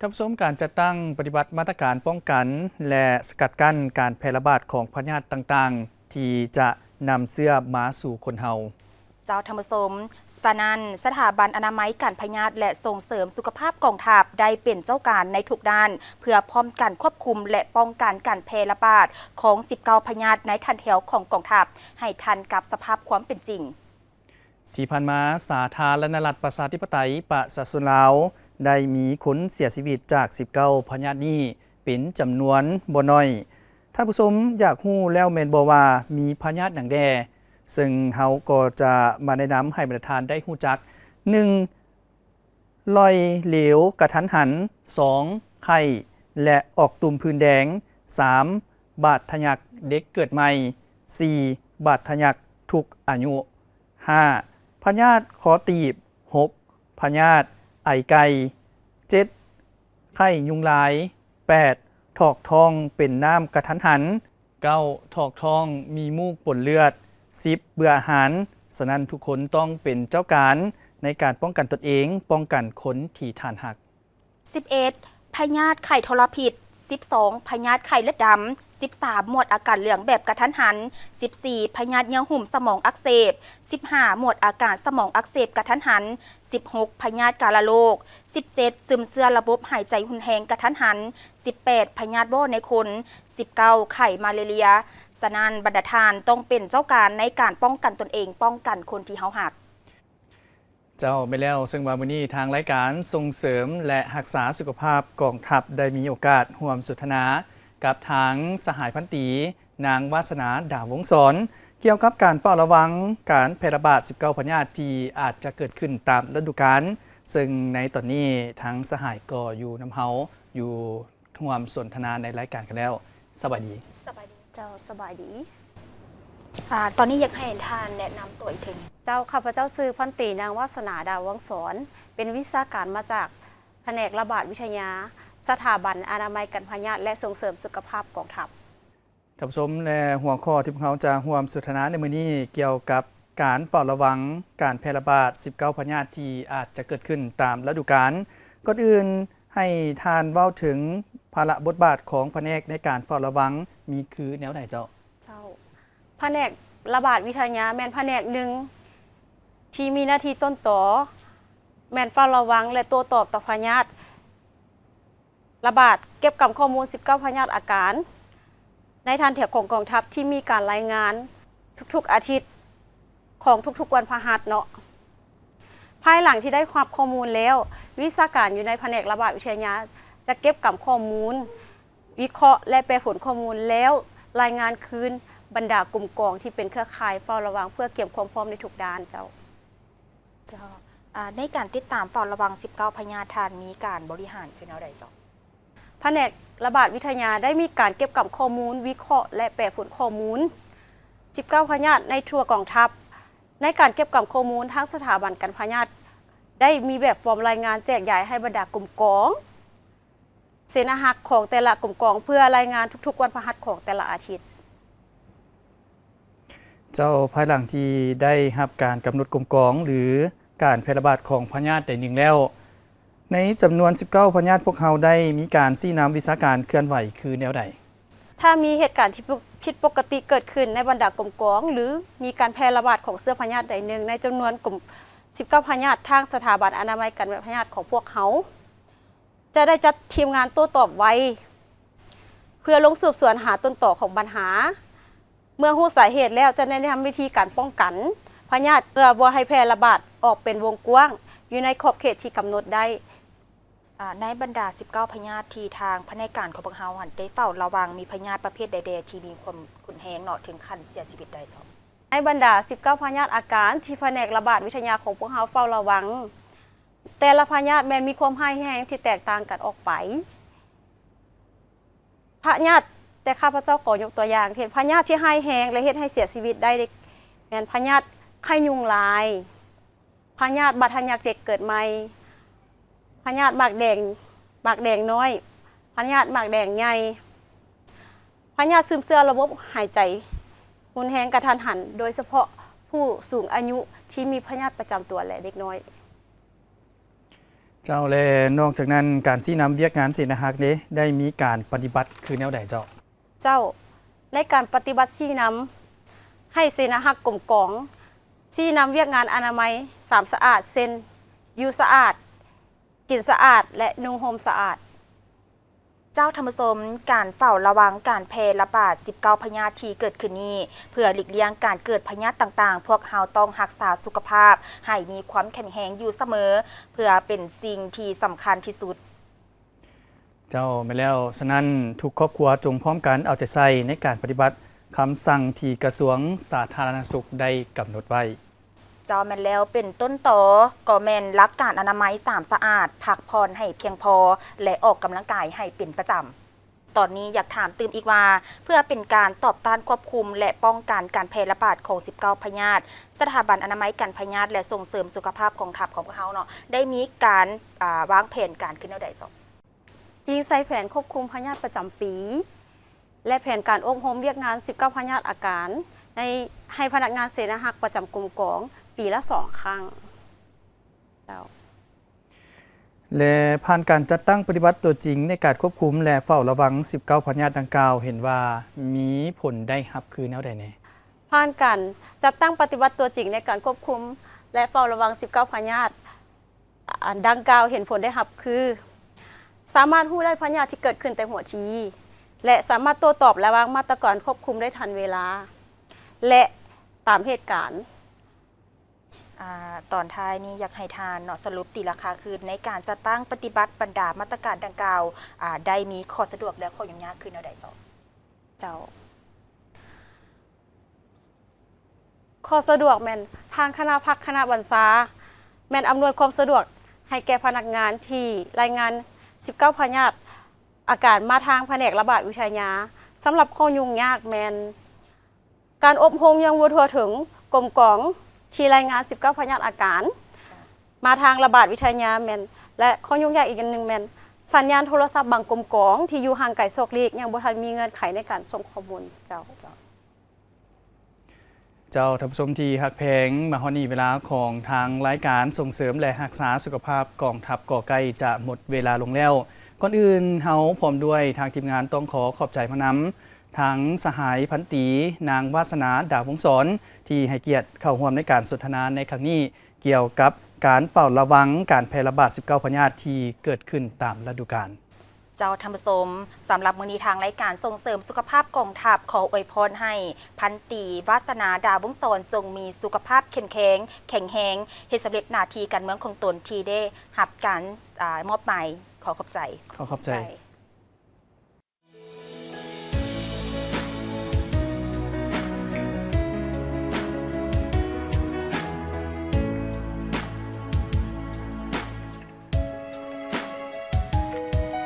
ທ່ານຜູ້ຊົມ, ການຈັດຕັ້ງປະຕິບັດມາດຕະການປ້ອງກັນ ແລະ ສະກັດກັ້ນການແຜ່ລະບາດຂອງພະຍາດຕ່າງໆ ທີ່ຈະນຳເຊື້ອມາສູ່ຄົນເຮົາ. ເຈົ້າ, ທ່ານຜູ້ຊົມ, ສະນັ້ນ, ສະຖາບັນອະນາໄມການພະຍາດ ແລະ ສົ່ງເສີມສຸຂະພາບກອງທັບ ໄດ້ເປັນເຈົ້າການໃນທຸກດ້ານ ເພື່ອພ້ອມກັນຄວບຄຸມ ແລະ ປ້ອງກັນການແຜ່ລະບາດຂອງສິບເກົ້າພະຍາດໃນຖັນແຖວຂອງກອງທັບ ໃຫ້ທັນກັບສະພາບຄວາມເປັນຈິງ. ທີ່ຜ່ານມາ, ສາທາລະນະລັດປະຊາທິປະໄຕປະຊາຊົນລາວ ໄດ້ມີຄົນເສຍຊີວິດຈາກສິບເກົ້າພະຍາດນີ້ເປັນຈຳນວນບໍ່ໜ້ອຍ. ທ່ານຜູ້ຊົມຢາກຮູ້ແລ້ວແມ່ນບໍ່ວ່າມີພະຍາດຫຍັງແດ່? ເຊິ່ງເຮົາກໍຈະມາແນະນຳໃຫ້ບັນດາທ່ານໄດ້ຮູ້ຈັກ, ໜຶ່ງ ລອຍເຫຼວກະທັນຫັນ, ສອງ ໄຂ້ ແລະ ອອກຕຸ່ມຜື່ນແດງ, ສາມ ບາດທະຍັກເດັກເກີດໃໝ່, ສີ່ ບາດທະຍັກທຸກອາຍຸ, ຫ້າ ພະຍາດຄໍຕີບ, ຫົກ ພະຍາດໄອໄກ່, ເຈັດ ໄຂ້ຍຸງລາຍ, ແປດ ຖອກທ້ອງເປັນນ້ຳກະທັນຫັນ, ເກົ້າ ຖອກທ້ອງມີມູກປົນເລືອດ, ສິບ ເບື່ອອາຫານ. ສະນັ້ນ, ທຸກຄົນຕ້ອງເປັນເຈົ້າການໃນການປ້ອງກັນຕົນເອງ, ປ້ອງກັນຄົນທີ່ທ່ານຮັກ. ສິບເອັດ ພະຍາດໄຂ້ທໍລະພິດ, ສິບສອງ ພະຍາດໄຂ້ເລືອດດຳ, ສິບສາມ ໝວດອາການເຫຼືອງແບບກະທັນຫັນ, ສິບສີ່ ພະຍາດເຍື່ອຫຸ້ມສະໝອງອັກເສບ, ສິບຫ້າ ໝວດອາການສະໝອງອັກເສບກະທັນຫັນ, ສິບຫົກ ພະຍາດກາລະໂລກ, ສິບເຈັດ ຊຶມເຊື້ອລະບົບຫາຍໃຈຮຸນແຮງກະທັນຫັນ, ສິບແປດ ພະຍາດວໍ້ໃນຄົນ, ສິບເກົ້າ ໄຂ້ມາເລເລຍ. ສະນັ້ນ, ບັນດາທ່ານຕ້ອງເປັນເຈົ້າການໃນການປ້ອງກັນຕົນເອງ, ປ້ອງກັນຄົນທີ່ເຮົາຮັກ. ເຈົ້າ, ແມ່ນແລ້ວ, ເຊິ່ງວ່າມື້ນີ້ທາງລາຍການສົ່ງເສີມ ແລະ ຮັກສາສຸຂະພາບກອງທັບໄດ້ມີໂອກາດຮ່ວມສົນທະນາກັບທາງສະຫາຍພັນຕີ ນາງວາສະໜາ ດາວວົງສອນ ກ່ຽວກັບການເຝົ້າລະວັງການແຜ່ລະບາດສິບເກົ້າພະຍາດທີ່ອາດຈະເກີດຂຶ້ນຕາມລະດູການ, ເຊິ່ງໃນຕອນນີ້ທາງສະຫາຍກໍຢູ່ນຳເຮົາຢູ່ ຮ່ວມສົນທະນາໃນລາຍການກັນແລ້ວ. ສະບາຍດີ. ສະບາຍດີເຈົ້າ. ສະບາຍດີ. ອາ, ຕອນນີ້ຢາກໃຫ້ທ່ານແນະນຳຕົວອີກເທື່ອໜຶ່ງ. ເຈົ້າ, ຂ້າພະເຈົ້າຊື່ພັນຕີນາງວາສະໜາ ດາວວົງສອນ, ເປັນວິຊາການມາຈາກພະແນກລະບາດວິທະຍາ, ສະຖາບັນອະນາໄມການພະຍາດ ແລະ ສົ່ງເສີມສຸຂະພາບກອງທັບ. ທ່ານຜູ້ຊົມ ແລະ ຫົວຂໍ້ທີ່ພວກເຮົາຈະຮ່ວມສົນທະນາໃນມື້ນີ້ ກ່ຽວກັບການເຝົ້າລະວັງການແຜ່ລະບາດສິບເກົ້າພະຍາດທີ່ອາດຈະເກີດຂຶ້ນຕາມລະດູການ. ກ່ອນອື່ນ, ໃຫ້ທ່ານເວົ້າເຖິງພາລະບົດບາດຂອງພະແນກໃນການເຝົ້າລະວັງມີຄືແນວໃດເຈົ້າ? ເຈົ້າ, ພະແນກລະບາດວິທະຍາແມ່ນພະແນກໜຶ່ງທີ່ມີໜ້າທີ່ຕົ້ນຕໍ ແມ່ນເຝົ້າລະວັງ ແລະ ໂຕ້ຕອບຕໍ່ພະຍາດ ລະບາດ, ເກັບກຳຂໍ້ມູນສິບເກົ້າພະຍາດອາການໃນຖັນແຖວຂອງກອງທັບທີ່ມີການລາຍງານທຸກໆອາທິດຂອງທຸກໆວັນພະຫັດເນາະ. ພາຍຫຼັງທີ່ໄດ້ຮັບຂໍ້ມູນແລ້ວ, ວິຊາການຢູ່ໃນພະແນກລະບາດວິທະຍາຈະເກັບກຳຂໍ້ມູນ, ວິເຄາະ ແລະ ແປຜົນຂໍ້ມູນ, ແລ້ວລາຍງານຄືນບັນດາກົມກອງທີ່ເປັນເຄືອຂ່າຍເຝົ້າລະວັງ ເພື່ອກຽມຄວາມພ້ອມໃນທຸກດ້ານເຈົ້າ. ເຈົ້າ, ອາ, ໃນການຕິດຕາມເຝົ້າລະວັງສິບເກົ້າພະຍາດ, ທ່ານມີການບໍລິຫານຄືແນວໃດເຈົ້າ? ພະແນກລະບາດວິທະຍາໄດ້ມີການເກັບກຳຂໍ້ມູນ, ວິເຄາະ ແລະ ແປຜົນຂໍ້ມູນສິບເກົ້າພະຍາດໃນທົ່ວກອງທັບ. ໃນການເກັບກຳຂໍ້ມູນ, ທາງສະຖາບັນການພະຍາດໄດ້ມີແບບຟອມລາຍງານແຈກຢາຍໃຫ້ບັນດາກົມກອງ, ເສນາຮັກຂອງແຕ່ລະກົມກອງ ເພື່ອລາຍງານທຸກໆວັນພະຫັດຂອງແຕ່ລະອາທິດ. ເຈົ້າ, ພາຍຫຼັງທີ່ໄດ້ຮັບການກຳນົດກົມກອງ ຫຼື ການແຜ່ລະບາດຂອງພະຍາດໃດໜຶ່ງແລ້ວ, ໃນຈຳນວນສິບເກົ້າພະຍາດ, ພວກເຮົາໄດ້ມີການຊີ້ນຳວິຊາການເຄື່ອນໄຫວຄືແນວໃດ? ຖ້າມີເຫດການທີ່ຜິດປົກກະຕິເກີດຂຶ້ນໃນບັນດາກົມກອງ ຫຼື ມີການແຜ່ລະບາດຂອງເຊື້ອພະຍາດໃດໜຶ່ງໃນຈຳນວນກົມສິບເກົ້າພະຍາດ, ທາງສະຖາບັນອະນາໄມການພະຍາດຂອງພວກເຮົາ ຈະໄດ້ຈັດທີມງານໂຕ້ຕອບໄວ ເພື່ອລົງສືບສວນຫາຕົ້ນຕໍຂອງບັນຫາ. ເມື່ອຮູ້ສາເຫດແລ້ວ ຈະແນະນຳວິທີການປ້ອງກັນພະຍາດ ເພື່ອບໍ່ໃຫ້ແຜ່ລະບາດອອກເປັນວົງກວ້າງຢູ່ໃນຂອບເຂດທີ່ກຳນົດໄດ້. ອາ, ໃນບັນດາສິບເກົ້າພະຍາດທີ່ທາງພະແນກການຂອງພວກເຮົາຫັ້ນໄດ້ເຝົ້າລະວັງ, ມີພະຍາດປະເພດໃດແດ່ທີ່ມີຄວາມຮຸນແຮງເນາະ ເຖິງຂັ້ນເສຍຊີວິດໄດ້ເຈົ້າ? ໃນບັນດາສິບເກົ້າພະຍາດອາການທີ່ພະແນກລະບາດວິທະຍາຂອງພວກເຮົາເຝົ້າລະວັງ, ແຕ່ລະພະຍາດແມ່ນມີຄວາມຮ້າຍແຮງທີ່ແຕກຕ່າງກັນອອກໄປ. ພະຍາດ, ແຕ່ຂ້າພະເຈົ້າຂໍຍົກຕົວຢ່າງເຊັ່ນ ພະຍາດທີ່ຮ້າຍແຮງ ແລະ ເຮັດໃຫ້ເສຍຊີວິດໄດ້ ແມ່ນພະຍາດໄຂ້ຍຸງລາຍ, ພະຍາດບາດທະຍັກເດັກເກີດໃໝ່, ພະຍາດໝາກແດງ, ໝາກແດງນ້ອຍ, ພະຍາດໝາກແດງໃຫຍ່, ພະຍາດຊຶມເຊື້ອລະບົບຫາຍໃຈຮຸນແຮງກະທັນຫັນ, ໂດຍສະເພາະຜູ້ສູງອາຍຸທີ່ມີພະຍາດປະຈຳຕົວ ແລະ ເດັກນ້ອຍ. ເຈົ້າ ແລະ ນອກຈາກນັ້ນ ການຊີ້ນຳວຽກງານເສນາຮັກເດ ໄດ້ມີການປະຕິບັດຄືແນວໃດເຈົ້າ? ເຈົ້າ ໃນການປະຕິບັດຊີ້ນຳໃຫ້ເສນາຮັກກົມກອງ ຊີ້ນຳວຽກງານອະນາໄມສາມສະອາດ ເຊັ່ນ ຢູ່ສະອາດ, ກິນສະອາດ ແລະ ນຸ່ງຫົ່ມສະອາດ. ເຈົ້າທ່ານຜູ້ຊົມ, ການເຝົ້າລະວັງການແຜ່ລະບາດສິບເກົ້າພະຍາດທີ່ເກີດຂຶ້ນນີ້ ເພື່ອຫຼີກລ່ຽງການເກີດພະຍາດຕ່າງໆ, ພວກເຮົາຕ້ອງຮັກສາສຸຂະພາບໃຫ້ມີຄວາມແຂງແຮງຢູ່ສະເໝີ ເພື່ອເປັນສິ່ງທີ່ສຳຄັນທີ່ສຸດ. ເຈົ້າ ແມ່ນແລ້ວ. ສະນັ້ນ, ທຸກຄອບຄົວຈົ່ງພ້ອມກັນເອົາໃຈໃສ່ໃນການປະຕິບັດຄຳສັ່ງທີ່ກະຊວງສາທາລະນະສຸກໄດ້ກຳນົດໄວ້. ເຈົ້າ ແມ່ນແລ້ວ. ເປັນຕົ້ນຕໍກໍແມ່ນຫຼັກການອະນາໄມສາມສະອາດ, ພັກຜ່ອນໃຫ້ພຽງພໍ ແລະ ອອກກຳລັງກາຍໃຫ້ເປັນປະຈຳ. ຕອນນີ້ຢາກຖາມຕື່ມອີກວ່າ, ເພື່ອເປັນການຕອບຕ້ານຄວບຄຸມ ແລະ ປ້ອງກັນການແຜ່ລະບາດຂອງສິບເກົ້າພະຍາດ, ສະຖາບັນອະນາໄມກັນພະຍາດ ແລະ ສົ່ງເສີມສຸຂະພາບກອງທັບຂອງພວກເຮົາເນາະ ໄດ້ມີການ, ອ່າ, ວາງແຜນການຂຶ້ນແນວໃດເຈົ້າ? ອີງໃສ່ແຜນຄວບຄຸມພະຍາດປະຈຳປີ ແລະ ແຜນການອົບຮົມວຽກງານສິບເກົ້າພະຍາດອາການ ໃນ, ໃຫ້ພະນັກງານເສນາຮັກປະຈຳກົມກອງ ປີລະສອງຄັ້ງ. ເຈົ້າ. ແລະ ຜ່ານການຈັດຕັ້ງປະຕິບັດຕົວຈິງໃນການຄວບຄຸມ ແລະ ເຝົ້າລະວັງສິບເກົ້າພະຍາດດັ່ງກ່າວ ເຫັນວ່າມີຜົນໄດ້ຮັບຄືແນວໃດແດ່? ຜ່ານການຈັດຕັ້ງປະຕິບັດຕົວຈິງໃນການຄວບຄຸມ ແລະ ເຝົ້າລະວັງສິບເກົ້າພະຍາດ ອັນດັ່ງກ່າວເຫັນຜົນໄດ້ຮັບຄື ສາມາດຮູ້ໄດ້ພະຍາດທີ່ເກີດຂຶ້ນແຕ່ຫົວທີ ແລະ ສາມາດໂຕ້ຕອບ ແລະ ວາງມາດຕະການຄວບຄຸມໄດ້ທັນເວລາ ແລະ ຕາມເຫດການ. ອາ, ຕອນທ້າຍນີ້ຢາກໃຫ້ທ່ານເນາະ ສະຫຼຸບຕີລາຄາຄືນໃນການຈັດຕັ້ງປະຕິບັດບັນດາມາດຕະການດັ່ງກ່າວ, ອາ, ໄດ້ມີຂໍ້ສະດວກ ແລະ ຂໍ້ຫຍຸ້ງຍາກຄືແນວໃດເຈົ້າ? ເຈົ້າ. ຂໍ້ສະດວກແມ່ນທາງຄະນະພັກຄະນະບັນຊາ ແມ່ນອຳນວຍຄວາມສະດວກໃຫ້ແກ່ພະນັກງານທີ່ລາຍງານສິບເກົ້າພະຍາດອາການມາທາງພະແນກລະບາດວິທະຍາ. ສຳລັບຂໍ້ຫຍຸ້ງຍາກແມ່ນການອົບຮົມຍັງບໍ່ທົ່ວເຖິງກົມກອງທີ່ລາຍງານສິບເກົ້າພະຍາດອາການ ມາທາງລະບາດວິທະຍາແມ່ນ ແລະ ຂໍ້ຫຍຸ້ງຍາກອີກອັນໜຶ່ງແມ່ນ ສັນຍານໂທລະສັບບາງກົມກອງທີ່ຢູ່ຫ່າງໄກສອກຫຼີກ ຍັງບໍ່ທັນມີເງື່ອນໄຂໃນການສົ່ງຂໍ້ມູນ. ເຈົ້າ. ເຈົ້າ ທ່ານຜູ້ຊົມທີ່ຮັກແພງ, ມາຮອດນີ້ເວລາຂອງທາງລາຍການສົ່ງເສີມ ແລະ ຮັກສາສຸຂະພາບກອງທັບກໍໃກ້ຈະໝົດເວລາລົງແລ້ວ. ກ່ອນອື່ນເຮົາພ້ອມດ້ວຍທາງທີມງານຕ້ອງຂໍຂອບໃຈມານຳ ທັງສະຫາຍພັນຕີ ນາງວາສະໜາ ດາວົງສອນ ທີ່ໃຫ້ກຽດເຂົ້າຮ່ວມໃນການສົນທະນາໃນຄັ້ງນີ້ ກ່ຽວກັບການເຝົ້າລະວັງການແຜ່ລະບາດສິບເກົ້າພະຍາດທີ່ເກີດຂຶ້ນຕາມລະດູການ. ເຈົ້າ ທ່ານຜູ້ຊົມ, ສຳລັບມື້ນີ້ທາງລາຍການສົ່ງເສີມສຸຂະພາບກອງທັບ ຂໍອວຍພອນໃຫ້ພັນຕີ ວາສະໜາ ດາວົງສອນ ຈົ່ງມີສຸຂະພາບເຂັ້ມແຂງ, ແຂງແຮງ, ເຮັດສຳເລັດໜ້າທີ່ການເມືອງຂອງຕົນທີ່ໄດ້ຮັບການ, ອາ, ມອບໝາຍ. ຂໍຂອບໃຈ. ຂໍຂອບໃຈ.